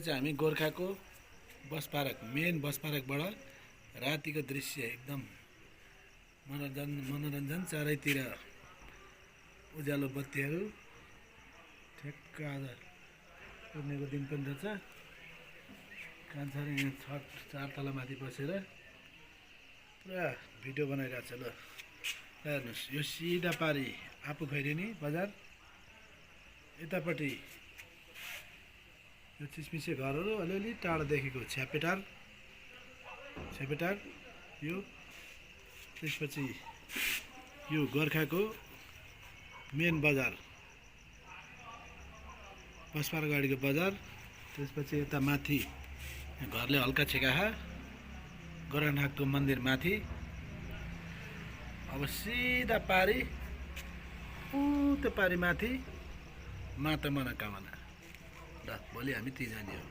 अहिले चाहिँ हामी गोर्खाको बस पार्क मेन बस पार्कबाट रातिको दृश्य एकदम मनोरञ्जन चारैतिर उज्यालो बत्तीहरू ठ्याक्क आज पूर्णिमाको दिन पनि रहेछ। कान्छाले यहाँ छत 4 तला माथि बसेर पुरा भिडियो बनाइरहेको छ। ल हेर्नुहोस्, यो सिधा पारी आफू खैरेनी बजार, यतापट्टि यो चिसमिसे घरहरू अलिअलि टाढा देखेको छ्यापेटार यो, त्यसपछि यो गोर्खाको मेन बजार बसपार गाडीको बजार, त्यसपछि यता माथि घरले हल्का छेकाहा गोरखनाथको मन्दिर माथि। अब सिधा पारी त्यो पारी माथि माता मनोकामना। ल भोलि हामी ती जाने हो।